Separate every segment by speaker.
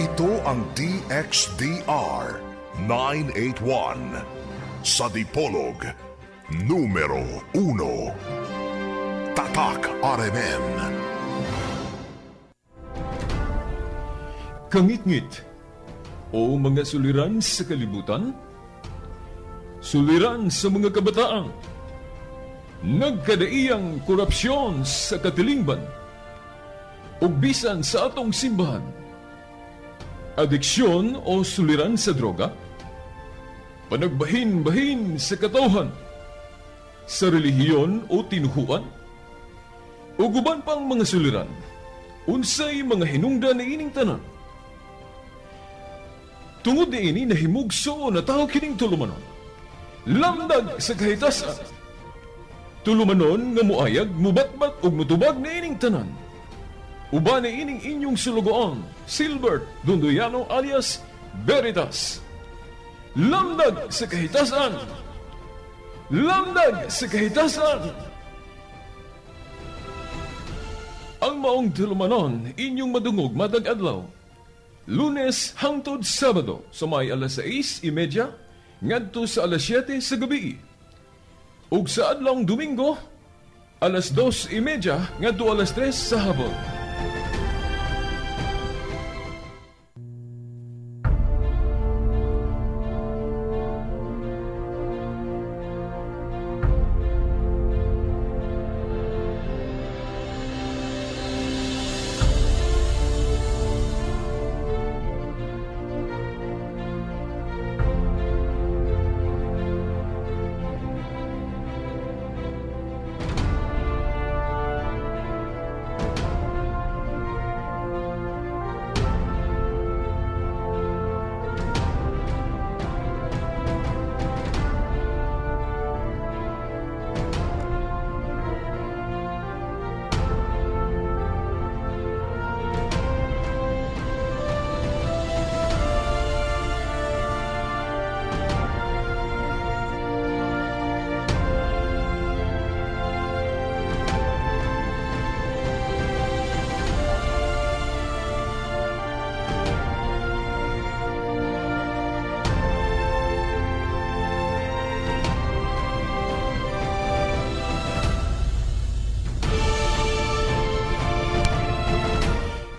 Speaker 1: Ito ang DXDR 981 sa Dipolog, numero 1. Tatak RMN.
Speaker 2: Kangitngit o mga suliran sa kalibutan, suliran sa mga kabataan, nagkadaiyang korupsyon sa katilingban, ug bisan sa atong simbahan, adiksyon o suliran sa droga, panagbahin-bahin sa katawhan, sa relihiyon o tinuhuan, ug uban pang mga suliran, unsay mga hinungdan niining tanan. Tungod niini nahimugso na tao kining tulumanon, lamdag sa kahitasan. Tulumanon nga muayag, mubatbat ug mutubag niining tanan. Uban niining inyong sulugoon, Silbert Dondoyano alias Veritas. Lamdag sa kahitasan. Lamdag sa kahitasan. Ang maong tulumanon inyong madungog matag adlaw, Lunes hangtod Sabado sa may alas 6:30 ngadto sa alas 7 sa gabi. Ug sa adlawng Domingo alas 2:30 ngadto alas 3 sa hapon.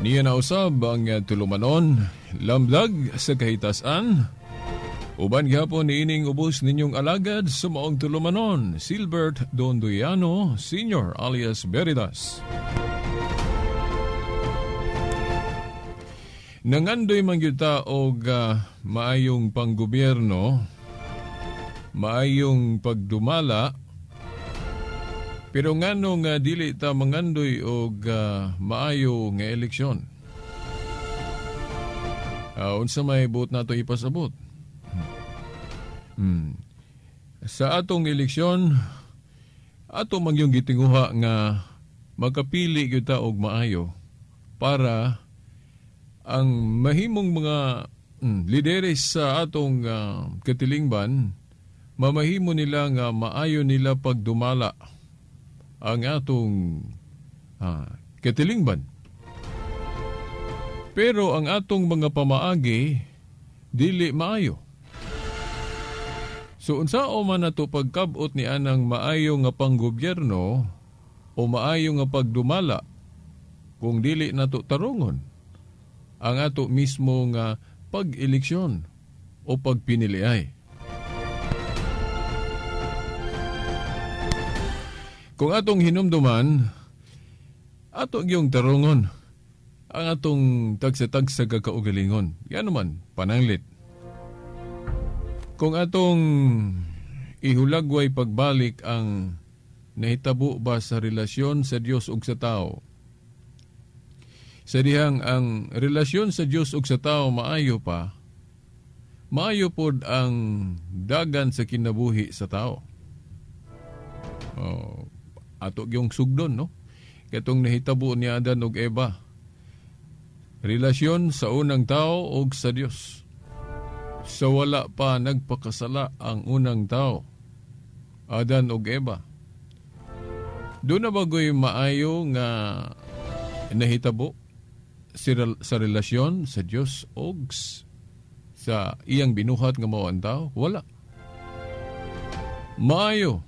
Speaker 2: Niya nausab ang tulumanon, lamdag sa kahitasan. Uban gihapon niining ubos ninyong alagad sa maong tulumanon, Silbert Dondoyano Sr. alias Veritas. Nangandoy man gyud ta og maayong panggobyerno, maayong pagdumala, pero ngano nga dili ta mangandoy og maayo nga eleksyon? Unsa may buot nato ipasabot? Sa atong eleksyon, ato man yung gitinguha nga makapili gyud ta og maayo para ang mahimong mga lideres sa atong katilingban, mamahimo nila nga maayo nila pagdumala ang atong katilingban. Pero ang atong mga pamaagi dili maayo. So unsao man nato pagkabot ni anang maayo nga panggobyerno o maayo nga pagdumala kung dili nato tarungon ang ato mismo nga pag-eleksyon o pagpiniliay. Kung atong hinumduman, ato gyung tarungon ang atong tagsa-tagsa kakaugalingon. Yan naman, pananglit. Kung atong ihulagway pagbalik ang nahitabo ba sa relasyon sa Dios ug sa tao, sa dihang ang relasyon sa Dios ug sa tao maayo pa, maayo pod ang dagan sa kinabuhi sa tao. Oh, ato gyung sugdon, no? Katong nahitabo ni Adan ug Eva, relasyon sa unang tao ug sa Dios. Sa wala pa nagpakasala ang unang tao, Adan ug Eva. Doon na bagoy maayo nga nahitabo sa relasyon sa Dios og sa iyang binuhat nga mao ang tao? Wala. Maayo.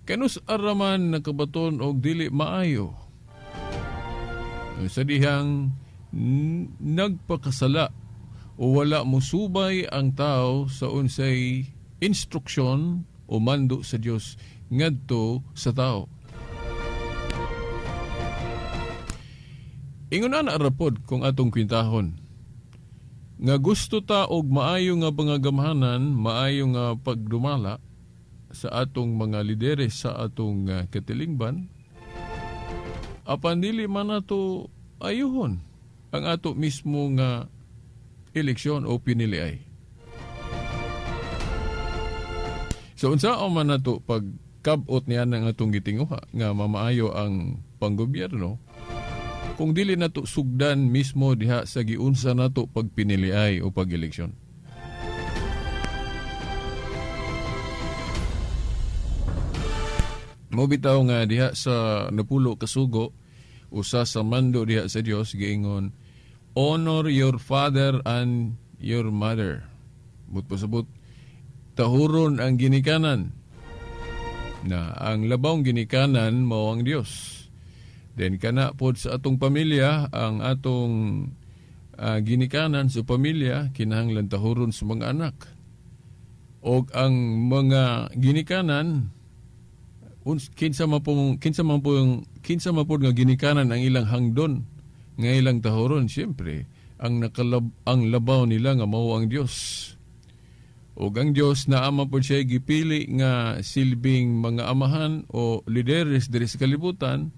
Speaker 2: Kanus araman nakabaton og dili maayo. Sa dihang nagpakasala o wala musubay ang tao sa unsay instruksyon o mando sa Dios ngadto sa tao. Ingon ana rapod kung atong kwintahon nga gusto ta og maayo nga pangagamhanan, maayo nga pagdumala sa atong mga lideres sa atong katilingban, apan dili man nato ayuhon ang ato mismo nga eleksyon o piniliay. So unsa man nato pagkabot niya ng atong gitinguha nga mamaayo ang panggobyerno kung dili nato sugdan mismo diha sa giunsa nato pagpiniliay o pag-eleksyon? Mo bitaw nga diha sa napulo kasugo, usa sa mando diha sa Dios giingon, honor your father and your mother. But pasabot, tahuron ang ginikanan. Na ang labawng ginikanan mao ang Dios. Then kana pod sa atong pamilya, ang atong ginikanan sa pamilya kinahanglan tahuron sa mga anak. Og ang mga ginikanan, kinsa man pod nga ginikanan ang ilang hangdon nga ilang tahuron, siyempre ang labaw nila nga mao ang Dios. Og ang Dios na ama pod siya gipili nga silbing mga amahan o lideres diri sa kalibutan.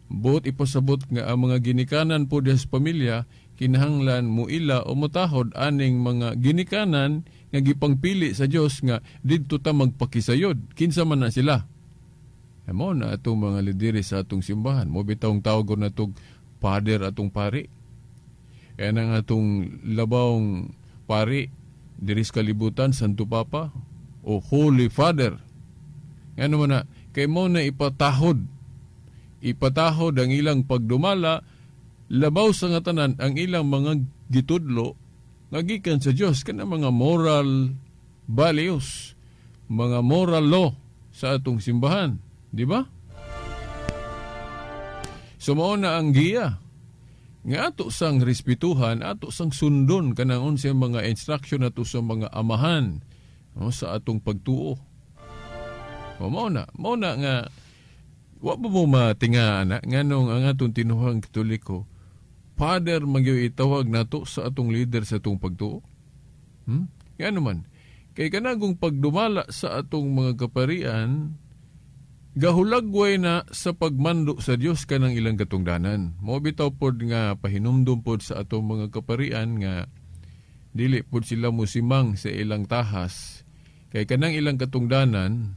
Speaker 2: Buot ipasabot nga ang mga ginikanan po sa pamilya kinahanglan muila o mutahod aning mga ginikanan nga gipangpili sa Dios nga didto ta magpakisayod kinsa man na sila. Amo na atong mga lideres sa atong simbahan. Mo bitawng tawag na tog father atong pari. Kaya ang atong labawng pari diri sa kalibutan, Santo Papa o Holy Father. Ngano man na kay mo na ipatahod ang ilang pagdumala, labaw sa nga tanan ang ilang mga gitudlo nga gikan sa Dios, kana mga moral values, mga moral law sa atong simbahan, di ba? So mao na ang giya nga ato sang respetuhan, ato sang sundon kanang unsay mga instruction ato sa mga amahan, no, sa atong pagtuo. O mao na nga wa ba mo matinga ana nganong ang atong tinuhang Katoliko, Father magyo itawag nato sa atong leader sa atong pagtuo? Ngano man kay kanagong pagdumala sa atong mga kaparian gahulagway na sa pagmando sa Dios kanang ilang katungdanan. Mao bitaw pod nga pahinumdum pod sa atong mga kaparian nga dili pod sila mosimang sa ilang tahas kay kanang ilang katungdanan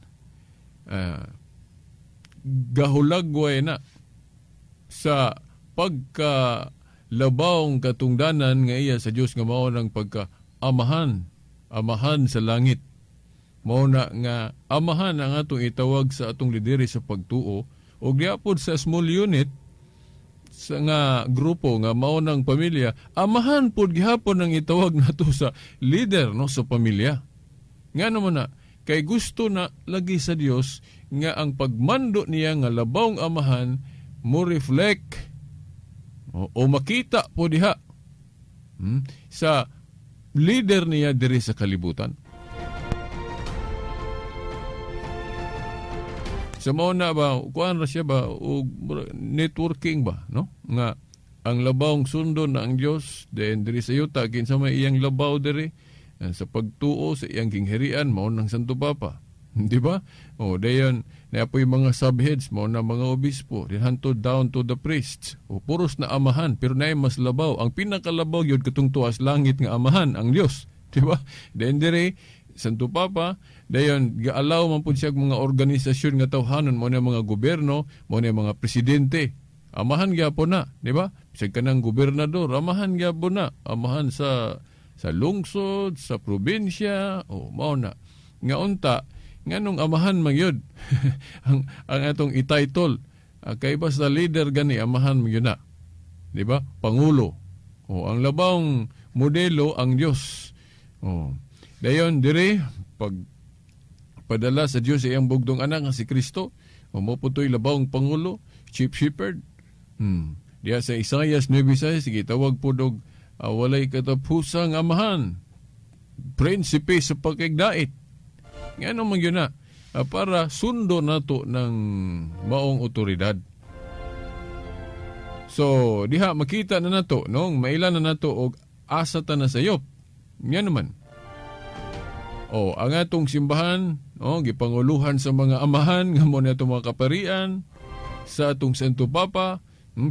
Speaker 2: gahulagway na sa pagkalabawng katungdanan nga iya sa Dios nga mao nang pagka-amahan, amahan sa langit. Mao na nga amahan ang atong itawag sa atong lideri sa pagtuo og diapod sa small unit sa nga grupo nga mao nang pamilya, amahan pod gihapon ang itawag nato sa leader, no, sa pamilya. Ngano man na kay gusto na lagi sa Dios nga ang pagmando niya nga labawng amahan mo reflect o makita po diha sa leader niya diri sa kalibutan. Sa mao na ba kuan ra siya ba og networking ba, no? Nga ang labawng sundon na ang Dios, then diri sa yuta kinsa may iyang labaw diri sa pagtuo sa iyang gingharian mao nang Santo Papa. Di ba? O dayon naapoy mga subheads mao na mga obispo, then hantod down to the priests. O puros na amahan pero naay mas labaw. Ang pinakalabaw gyud katong tuas langit nga amahan ang Dios, di ba? Then dire Santo Papa, dayon gaalaw man pud siya mga organisasyon nga tawhanon, mao na mga gobyerno, mao na mga presidente. Amahan gyapon na, di ba? Bisag kanang gobernador, amahan gyapon na, amahan sa lungsod, sa probinsya, o mao na. Nga unta, nganong amahan man gyud ang atong i-title, kay basta leader gani amahan man gyud na. Di ba? Pangulo. O, ang labawng modelo ang Dios. O, dayon dire pag padala sa Dios iyang bugtong anak nga si Kristo, o mo putoy labawng pangulo, chief shepherd. Diya sa Isaias 9:6 gitawag pud og walay katapusang amahan, prinsipe sa pagkigdait. Ngano man gyud na para sundo nato ng maong otoridad. So diha makita na nato, no, maila na nato og asa ta na sayop. Yan naman. O, ang atong simbahan, no, gipanguluhan sa mga amahan nga mo na atong mga kaparian sa atong Santo Papa,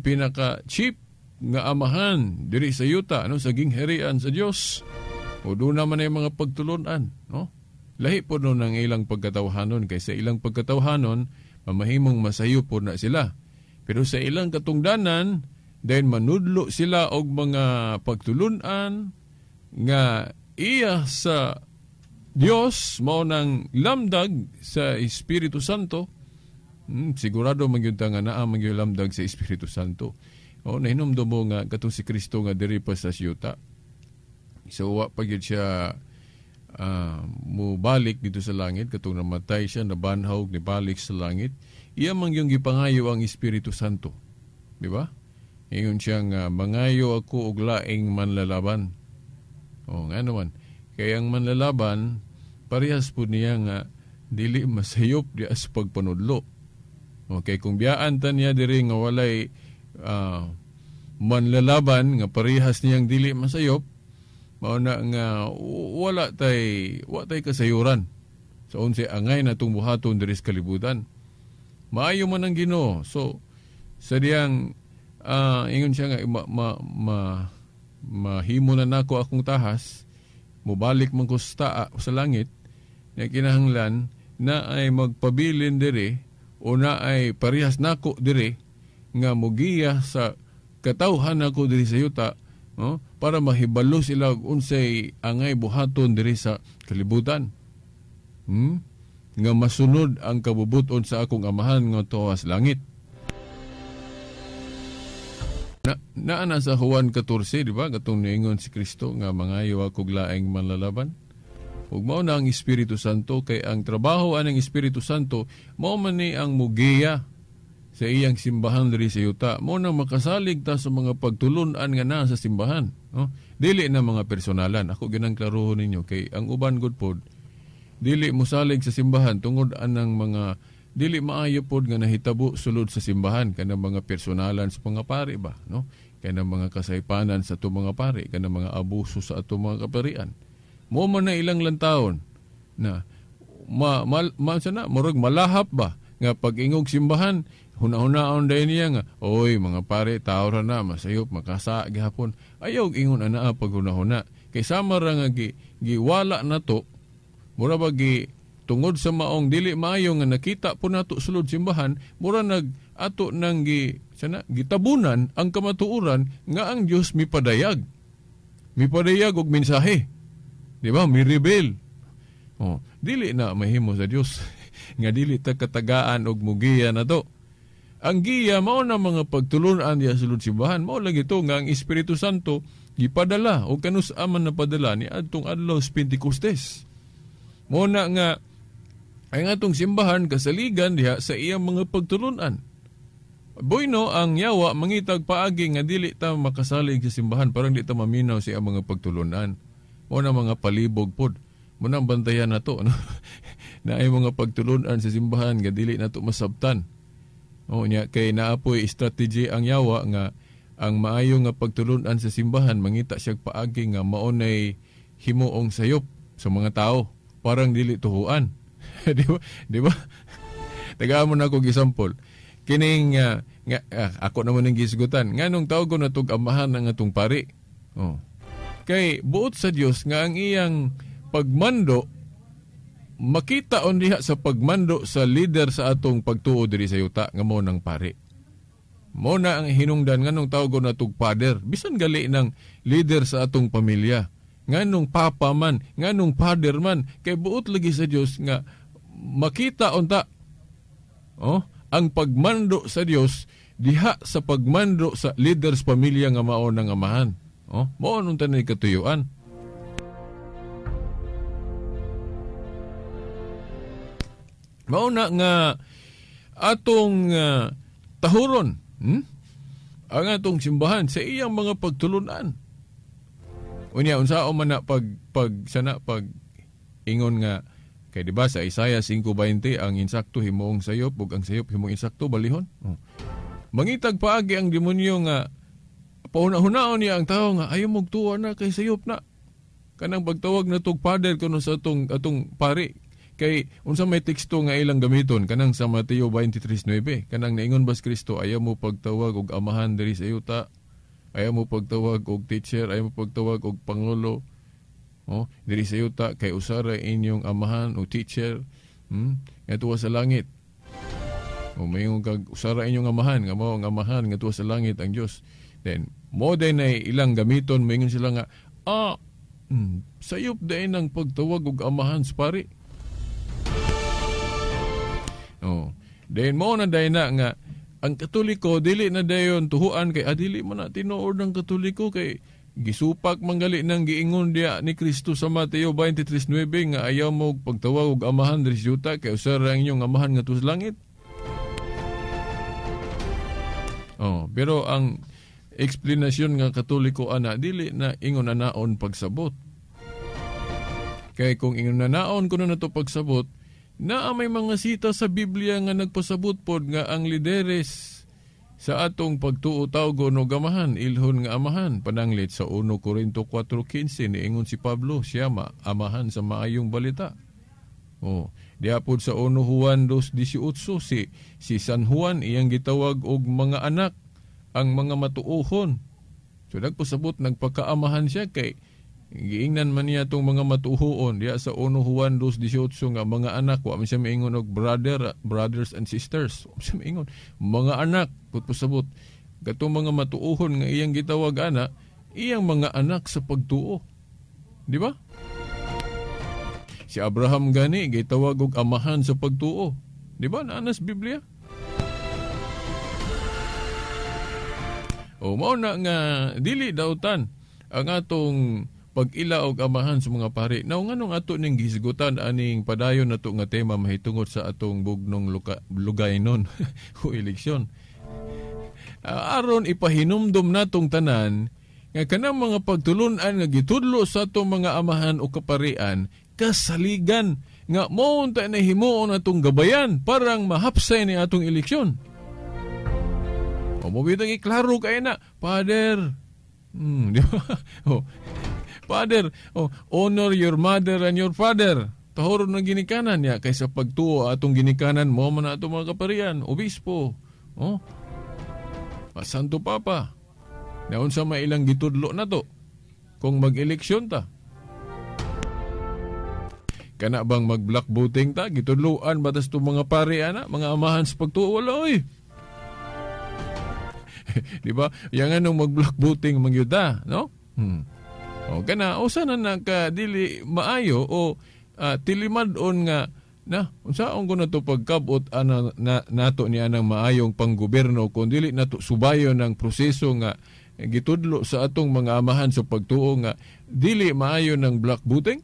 Speaker 2: pinaka chief nga amahan diri sa yuta, no, sa gingharian sa Dios. O doon naman ay mga pagtulunan, no? Lahi po nun ang ilang pagkatawhanon, kaysa ilang pagkatawhanon mamahimong masayo po na sila. Pero sa ilang katungdanan, then manudlo sila og mga pagtulunan nga iya sa Dios, mao nang lamdag sa Espiritu Santo. Sigurado man gyud ta nga naa man gyud lamdag sa Espiritu Santo. O nahinumdum mo nga katong si Kristo nga diri pa sa siyuta. So wa pa gyud siya mubalik dito sa langit, katong namatay siya, nabanhaw, nibalik sa langit. Iya man yung gipangayo ang Espiritu Santo. Di ba? Ingon siya nga mangayo ako og laing manlalaban. O nga naman, kaya ang manlalaban parehas po niya nga dili masayop di as pagpanudlo. Okay, kung biyaan ta niya diri nga walay manlalaban nga parehas niyang dili masayop, mao na nga wala tay wa tay kasayuran sa unsay angay na itong buhaton diri sa kalibutan. Maayo man ang Ginoo. So sa diyang ingon siya nga mahimo na nako akong tahas, mubalik man ko sa langit, na kinahanglan na ay magpabilin diri o na ay parehas nako diri nga mugiya sa katawhan nako diri sa yuta, no? Para mahibalo sila og unsay angay buhaton diri sa kalibutan. Nga masunod ang kabubuton sa akong amahan nga tuwa sa langit. Naa na sa Juan 14, di ba? Katong niingon si Kristo nga mangayo akog laing manlalaban. Ug mao na ang Espiritu Santo, kay ang trabaho anang Espiritu Santo mao man ni ang mugiya sa iyang simbahan diri sa yuta. Mao nang makasalig ta sa mga pagtulun-an nga naa sa simbahan, no? Dili na mga personalan. Ako ginang klarohon ninyo kay ang uban gud pod dili mosalig sa simbahan tungod anang mga dili maayo pod nga nahitabo sulod sa simbahan, kanang mga personalan sa mga pari ba, no? Kanang mga kasaypanan sa atong mga pari, kanang mga abuso sa atong mga kaparian. Mo man na ilang lantawon na murag malahap ba nga pag-ingog simbahan, huna-hunaon dahil niya nga, oy mga pare, tao ra na, masayop, makasa gihapon. Ayaw ingon ana pag hunahuna. Kay sama ra nga giwala na to, mura ba gi tungod sa maong dili maayo nga nakita po nato sulod simbahan, mura nag ato nang gitabunan ang kamatuoran nga ang Dios mipadayag. Mipadayag og mensahe. Di ba? Mi-rebel. Oh, dili na mahimo sa Dios nga dili ta katagaan og mugiya na to. Ang giya mao na mga pagtulun-an diha sulod simbahan, mao lagi to nga ang Espiritu Santo gipadala og kanus-a man napadala ni adtong adlaw sa Pentecostes. Mao na nga ang atong simbahan kasaligan diha sa iyang mga pagtulun-an. Bueno, ang yawa mangitag paagi nga dili ta makasalig sa simbahan, parang di ta maminaw sa iyang mga pagtulun-an. Mao na mga palibog pod. Mao na ang bantayan nato, no? Na ay mga pagtulun-an sa simbahan nga dili nato masabtan. O nya kay naapoy strategy ang yawa nga ang maayo nga pagtulun-an sa simbahan mangita siya paagi nga maunay himuong sayop sa mga tao, parang dili tuhuan. Di ba? Di ba? Tagaan mo na ako gisampol. Kining nga, ako naman ang gisgutan. Nganong tawag ko na tog amahan ang atong pari. Oh. Kay buot sa Dios nga ang iyang pagmando makita on diha sa pagmando sa leader sa atong pagtuo diri sa yuta nga mao nang pari. Mao na ang hinungdan nganong tawag ko na tog father. Bisan gali ng leader sa atong pamilya. Nganong papa man, nganong father man, kay buot lagi sa Dios nga makita unta, oh, ang pagmando sa Dios diha sa pagmando sa leaders pamilya nga mao nang amahan. Oh, mao nung tanay katuyuan. Mao na nga atong tahuron, ang atong simbahan sa iyang mga pagtulunan. Unya unsaon man na pag sana pag ingon nga kay di ba sa Isaiah 5:20 ang insakto himuong sayop ug ang sayop himuong insakto balihon. Oh. Mangitag paagi ang demonyo nga pauna-hunaon niya ang tao nga ayaw magtuwa na kay sayop na. Kanang pagtawag na tog father kuno sa atong pari. Kay unsa may teksto nga ilang gamiton kanang sa Mateo 23:9 kanang naingon bas Kristo ayaw mo pagtawag og amahan diri sa yuta, ayaw mo pagtawag og teacher, ayaw mo pagtawag og pangulo, oh, diri sa yuta kay usara inyong amahan o teacher, nga tuwa sa langit. O mayngon kag usara inyong amahan nga mao ang amahan nga tuwa sa langit ang Dios. Then mo din ay ilang gamiton moingon sila nga sayop dayon ang pagtawag og amahan sa pari. Oh. Then mo na dayon na nga ang Katoliko dili na dayon tuhuan kay dili man na tinuod ang Katoliko kay gisupak manggali nang giingon diya ni Kristo sa Mateo 23:9 nga ayaw mo pagtawag og amahan diri sa yuta kay usara ang inyong amahan ngadto sa langit. Oh, pero ang eksplanasyon nga Katoliko ana dili na ingon anaon pagsabot. Kay kung ingon anaon kuno nato pagsabot, naa may mga sita sa Biblia nga nagpasabot pod nga ang lideres sa atong pagtuo tawgon og amahan, ilhon nga amahan. Pananglit sa 1 Corinto 4:15 niingon si Pablo, siya amahan sa maayong balita. Oh, diha pod sa 1 Juan 2:18 si San Juan iyang gitawag og mga anak ang mga matuohon. So nagpasabot nagpakaamahan siya kay giingnan man niya itong mga matuohon diha sa 1 Juan 2:18 nga mga anak, wa man siya maingon og brothers and sisters, wa man siya maingon mga anak. Putpasabot katong mga matuohon nga iyang gitawag ana, iyang mga anak sa pagtuo, di ba? Si Abraham gani gitawag og amahan sa pagtuo, di ba? Naanas Biblia. O mao na nga dili dautan ang atong pag-ila og amahan sa mga pari. Now, nganong ato ning gihisgutan aning padayon nato nga tema mahitungod sa atong bugnong lugaynon o eleksyon. Aron ipahinumdom natong tanan nga kanang mga pagtulun-an nga gitudlo sa atong mga amahan o kaparian kasaligan nga mao unta na himuon atong gabayan parang mahapsay ni atong eleksyon. O mobitang iklaro kay na, Father. Di ba? Oh. Father, oh, honor your mother and your father. Tahoron ng ginikanan niya kaysa pagtuo atong ginikanan mo man atong mga kaparian, obispo, oh, Santo Papa. Naon sa mailang gitudlo na to kung mag-eleksyon ta. Kana bang mag-black voting ta? Gitudloan ba tas itong mga pari, ana, mga amahan sa pagtuo? Wala, oy. Di ba? Yang anong mag-black voting magyuda, no? O kana usa na naka dili maayo o tilimad-on nga na unsaon ko na to pagkabot ana na, nato niya ng maayong panggobyerno kung dili nato subayon ang proseso nga gitudlo sa atong mga amahan sa pagtuo nga dili maayo ng black voting.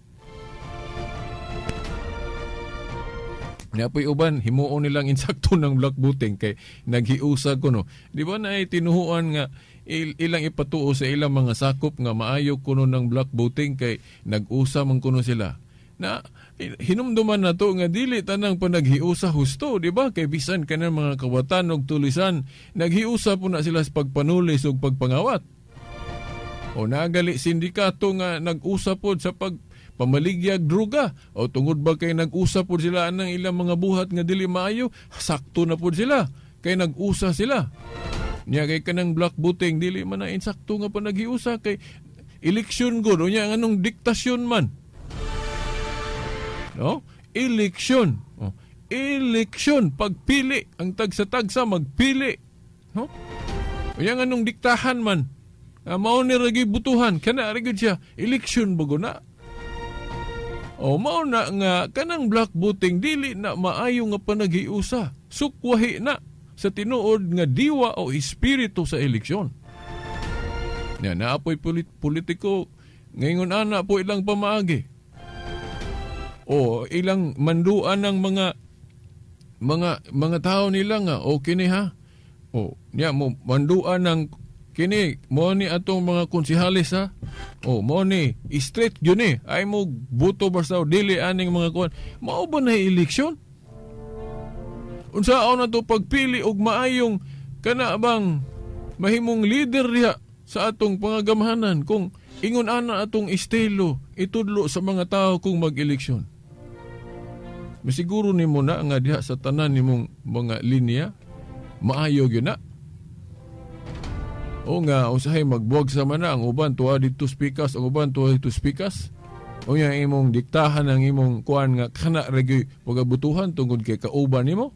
Speaker 2: Napoy uban himuon nilang insakto ng black voting kay naghiusa kuno. Di ba na ay tinuhuan nga ilang ipatuo sa ilang mga sakop nga maayo kuno ng black voting kay nag-usa man kuno sila. Na hinumduman na to nga dili tanang panaghiusa husto, di ba? Kay bisan kanang mga kawatan og tulisan, naghiusa po na sila sa pagpanulis ug pagpangawat. O nagali sindikato nga nag-usa pod sa pamaligyag druga, o tungod ba kay nag-usa pod sila anang ilang mga buhat nga dili maayo, sakto na pod sila kay nag-usa sila. Nya kay kanang black voting dili man na insakto nga panaghiusa kay eleksyon gud, unya nganong diktasyon man. No? Eleksyon. Oh. Eleksyon, pagpili ang tagsa-tagsa magpili, no? Unya nganong diktahan man. Mao ni ra gyud butuhan kana ra gyud siya, eleksyon bago na. O mao na nga kanang black voting dili na maayo nga panaghiusa, sukwahi na. sa tinuod nga diwa o espiritu sa eleksyon. Ya, naapoy politiko ngayon ana po ilang pamaagi. O ilang manduan ng mga tao nila nga o kini ha. O niya mo manduan ng kini mo ni atong mga konsehales ha. O mo ni straight yun ni ay mo buto basta dili aning mga kuan. Mao ba na eleksyon? Unsaon na to pagpili og maayong kana bang mahimong leader diha sa atong pangagamhanan kung ingon ana atong estilo itudlo sa mga tao kung mag-eleksyon. Masiguro nimo na nga diha sa tanan nimong mga linya maayo gyud na. O nga usahay magbuwag sa mana ang uban tuwa didto spikas, ang uban tuwa didto spikas. O nga imong diktahan ang imong kuan nga kana ra gyud pagabutuhan tungod kay kauban nimo.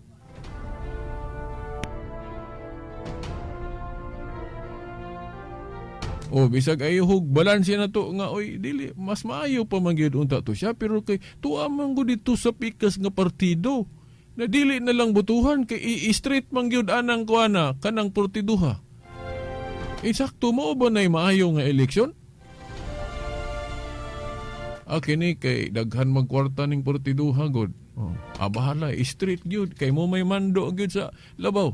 Speaker 2: O bisag ayuhog balanse na to nga oy dili mas maayo pa man gyud unta to siya pero kay tuwa man gud didto sa pikas nga partido na dili na lang butuhan kay i-straight man gyud anang kuana kanang partiduha. Insakto mo ba nay maayo nga eleksyon? Ah, kini kay daghan magkwarta ning partiduha gud. Oh, bahala straight gyud kay mo may mando gyud sa labaw.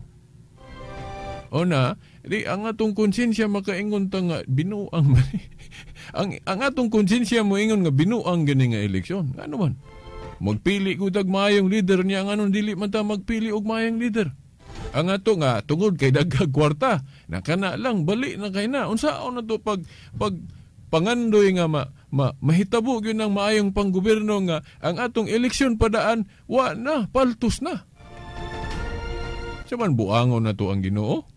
Speaker 2: O na, di ang atong konsensya makaingon ta nga binuang ang atong konsensya moingon nga binuang gani nga eleksyon. Ano man? Magpili gud og maayong leader niya ang anon dili man ta magpili og maayong leader. Ang ato nga tungod kay daghang kwarta, nakana lang bali na kay na. Unsaon na to pag pangandoy nga mahitabo gyud ang maayong panggobyerno nga ang atong eleksyon padaan wa na paltos na. Sa man buangon na to ang Ginoo.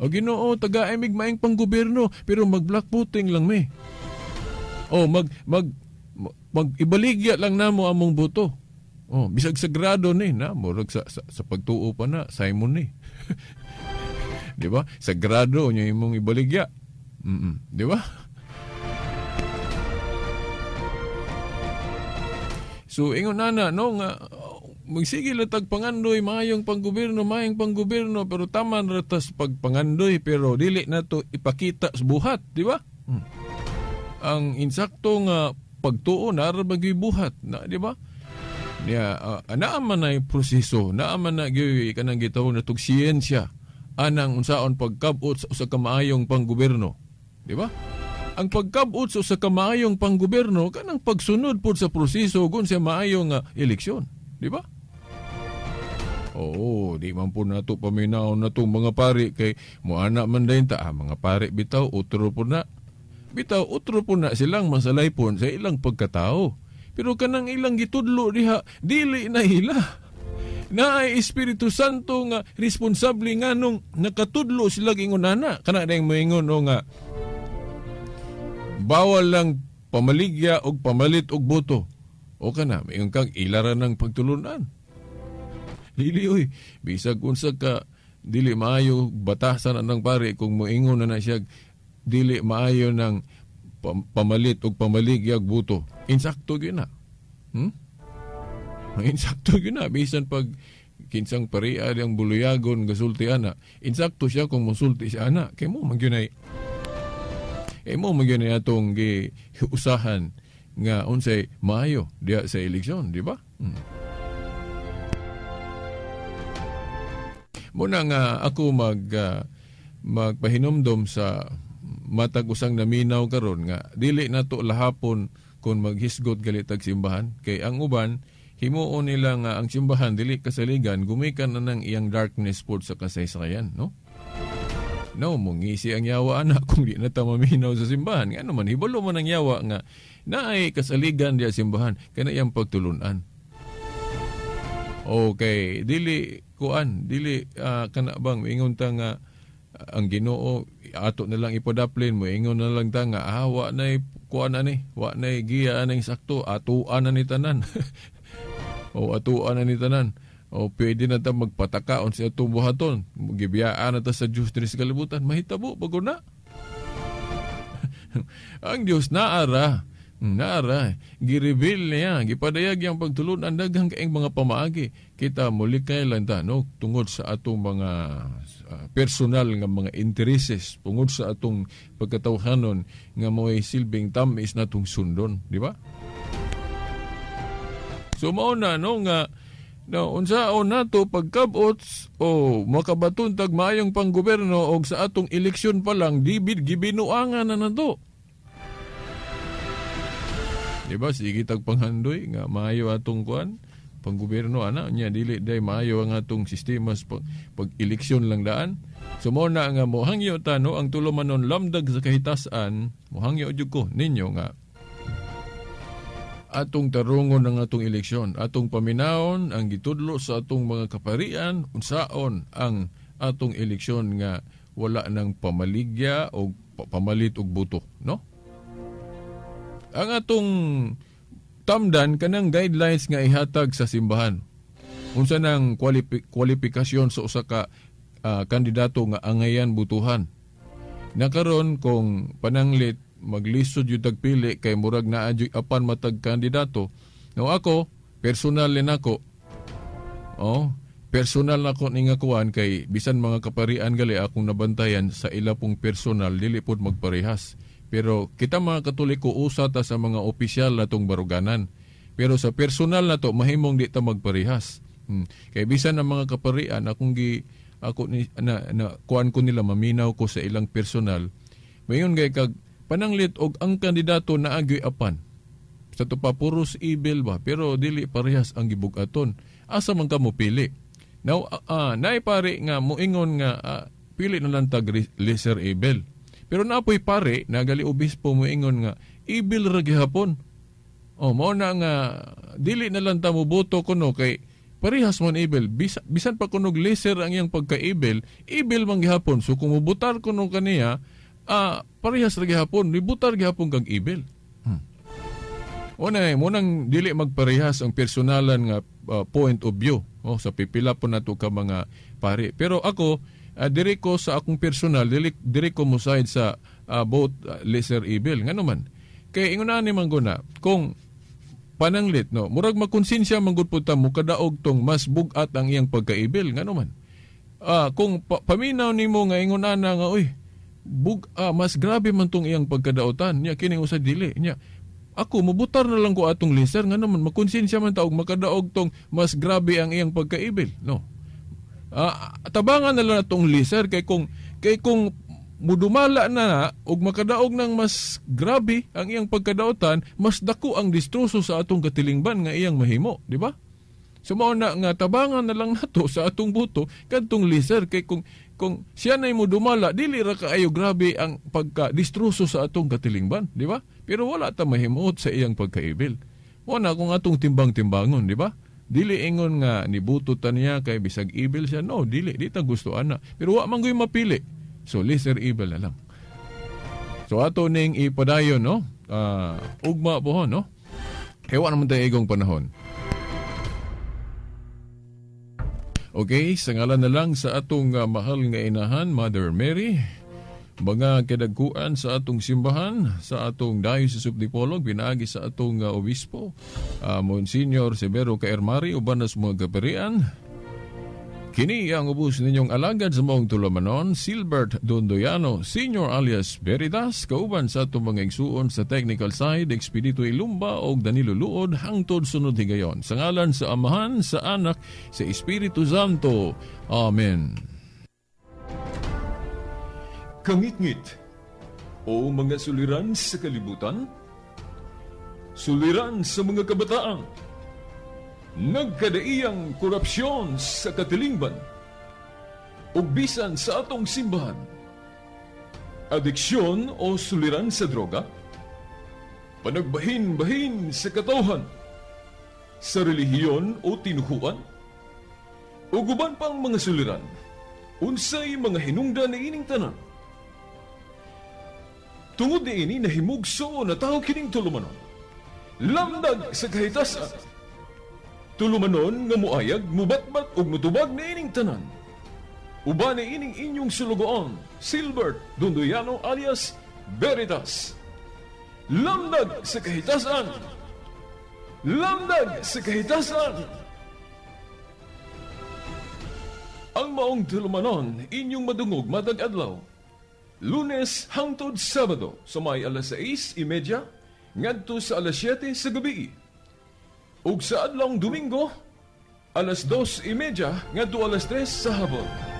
Speaker 2: O Ginoo, taga-emig maayong panggobyerno pero mag-black voting lang mi. O mag ibaligya lang namo among boto. Oh, bisag sagrado ni na murag sa pagtuo pa na Simon ni. Di ba? Sagrado nya imong ibaligya. Di ba? So ingon ana no nga magsige lang tag pangandoy maayong panggobyerno pero taman ra tas pagpangandoy pero dili na to ipakita sa buhat, di ba? Ang insakto nga pagtuo na ra bagay buhat na, di ba? Niya naa man ay proseso, naa man na gyud kanang gitawag na tug siyensya anang unsaon pagkab-ot sa usa ka maayong panggobyerno, di ba? Ang pagkab-ot sa usa ka maayong panggobyerno kanang pagsunod pud sa proseso gun sa maayong eleksyon, di ba? Oo, di man po nato paminaw na tong mga pari kay moana man dayon ta, mga pari bitaw utro po na. Bitaw utro po na silang masalaypon sa ilang pagkatao. Pero kanang ilang gitudlo diha dili na ila. Naay Espiritu Santo nga responsable nganong nakatudlo sila ingon ana. Kana dayong moingon o nga bawal lang pamaligya og pamalit og boto. O kana moingon kang ilara ng pagtulunan. Dili oy, bisag unsa ka dili maayo batasan anang pare kung moingon na siya dili maayo ng pamalit og pamaligya og boto. Insakto gyud na. Insakto gyud na bisan pag kinsang paria ang buluyagon gasulti ana. Insakto siya kung mosulti siya ana kay mo man gyud ay atong giusahan nga unsay maayo diha sa eleksyon, di ba? Muna nga ako magpahinumdom sa matag usang naminaw karon nga dili nato lahapon kung maghisgot galitag simbahan kay ang uban himuon nila nga ang simbahan dili kasaligan gumikan na ng iyang darkness pod sa kasaysayan, no? No, mungisi ang yawa ana kung di na ta maminaw sa simbahan. Ngano man hibalo man ang yawa nga naay kasaligan diya simbahan kana iyang pagtulunan. Okay, dili kuan, dili kana bang ingon ta nga ang Ginoo ato na lang ipadaplin mo ingon na lang ta nga wa nay kuan ani, wa nay giya aning sakto, atuan na ni tanan. O atuan na ni tanan. O pwede na ta magpataka unsa atong buhaton. Gibiyaan na ta sa Dios diri sa kalibutan, mahitabo bago na. Ang Dios naara Nara, gi-reveal niya, gipadayag iyang pagtulunan daghang kaing mga pamaagi. Kita mulikay lang ta, no, tungod sa atong mga personal nga mga intereses, tungod sa atong pagkatawhanon nga mo'y silbing tamis natong sundon, di ba? So mao na, no, nga no, unsaon nato pagkabot o makabaton tag maayong panggoberno og sa atong eleksyon pa lang dibid gibinuangan na nato. Diba? Sige tag panghandoy nga maayo atong kuan panggoberno ana nya dili day maayo ang atong sistema sa pag-eleksyon lang daan. So mao na nga mohangyo ta, no, ang tulumanon lamdag sa kahitasan, mohangyo jud ko ninyo nga atong tarungon ang atong eleksyon, atong paminawon ang gitudlo sa atong mga kaparian, unsaon ang atong eleksyon nga wala nang pamaligya o pamalit og buto, no? Ang atong tamdan kanang guidelines nga ihatag sa simbahan. Unsa nang kwalifikasyon sa usa ka kandidato nga angayan butuhan. Nakaron kung pananglit maglisod yung tagpili kay murag naa juy apan matag kandidato. No, ako personal din ako. Oh, personal nako ni nga kuan kay bisan mga kaparian gali akong nabantayan sa ila pong personal dili pod magparehas. Pero kita mga Katoliko usa ta sa mga opisyal natong baruganan. Pero sa personal nato mahimong di ta magparehas. Kay bisan ang mga kaparian akong gi ako ni na, na kuan ko nila maminaw ko sa ilang personal. Mayon gay kag pananglit og ang kandidato na agyoy apan. Sa to pa puros evil ba, pero dili parehas ang gibug-aton. Asa man ka mo pili? Now, naay pare nga moingon nga pili na lang tag lesser evil. Pero naapoy pare nagali obispo moingon nga evil ra gihapon. Oh, mao na nga dili na lang ta moboto kuno kay parehas man evil. Bisan pa kunog lesser ang iyang pagka-evil, evil man gihapon. So kung mobutar kuno kaniya, parehas ra gihapon, nibutar gihapon kag evil. Una, munang dili magparehas ang personalan nga point of view, oh, sa pipila po nato ka mga pare. Pero ako, diri ko sa akong personal, diri ko mo side sa both lesser evil. Ngano man? Kay ingon ani man guna, kung pananglit, no, murag makonsensya man gud pud ta mukadaog tong mas bug-at ang iyang pagka-evil. Ngano man? Kung paminaw nimo nga ingon ana nga oy, mas grabe man tong iyang pagkadaotan niya kini usa dili niya. Ako mobutar na lang ko atong lesser, ngano man makonsensya man ta og makadaog tong mas grabe ang iyang pagka-evil, no. Tabangan na lang atong lesser kay kung mudumala na og makadaog ng mas grabe ang iyang pagkadaotan, mas dako ang distroso sa atong katilingban nga iyang mahimo, di ba? So mao na nga tabangan na lang nato sa atong boto kadtong lesser kay kung siya nay modumala dili ra kaayo grabe ang pagka-distroso sa atong katilingban, di ba? Pero wala ta mahimuot sa iyang pagkaibil. Mao na kung atong timbang-timbangon, di ba? Dili ingon nga nibuto ta niya kay bisag evil siya. No, dili, di ta gusto ana. Pero wa man goy mapili. So lesser evil na lang. So ato ning ipadayon, no? Ugma po, no? Kay wa naman tayo igong panahon. Okay, sa ngalan na lang sa atong mahal nga inahan, Mother Mary, mga kadagkuan sa atong simbahan, sa atong Diocese of Dipolog, pinaagi sa atong obispo, Monsignor Severo Caermari, uban sa mga kaparian. Kini ang ubos ninyong alagad sa maong tulumanon, Silbert Dondoyano, Senior alias Veritas, kauban sa atong mga igsuon sa technical side, Expedito Ilumba o Danilo Luod, hangtod sunod higayon. Sa ngalan sa Amahan, sa Anak, sa Espiritu Santo. Amen.
Speaker 3: Kangitngit o mga suliran sa kalibutan, suliran sa mga kabataan, nagkadaiyang korupsyon sa katilingban, ug bisan sa atong simbahan, adiksyon o suliran sa droga, panagbahin-bahin sa katawhan, sa relihiyon o tinuhuan, ug uban pang mga suliran, unsay mga hinungdan niining tanan. Tungod niini nahimugso na tao kining tulumanon, lamdag sa kahitasan. Tulumanon nga muayag, mubatbat ug mutubag niining tanan. Uban niining inyong sulugoon, Silbert Dondoyano alias Veritas.
Speaker 2: Lamdag sa kahitasan. Lamdag sa kahitasan. Ang maong tulumanon inyong madungog matag adlaw. Lunes hangtod Sabado sa may alas 6:30 ngadto sa alas 7 sa gabi. Ug sa adlawng Domingo alas 2:30 ngadto alas 3 sa hapon.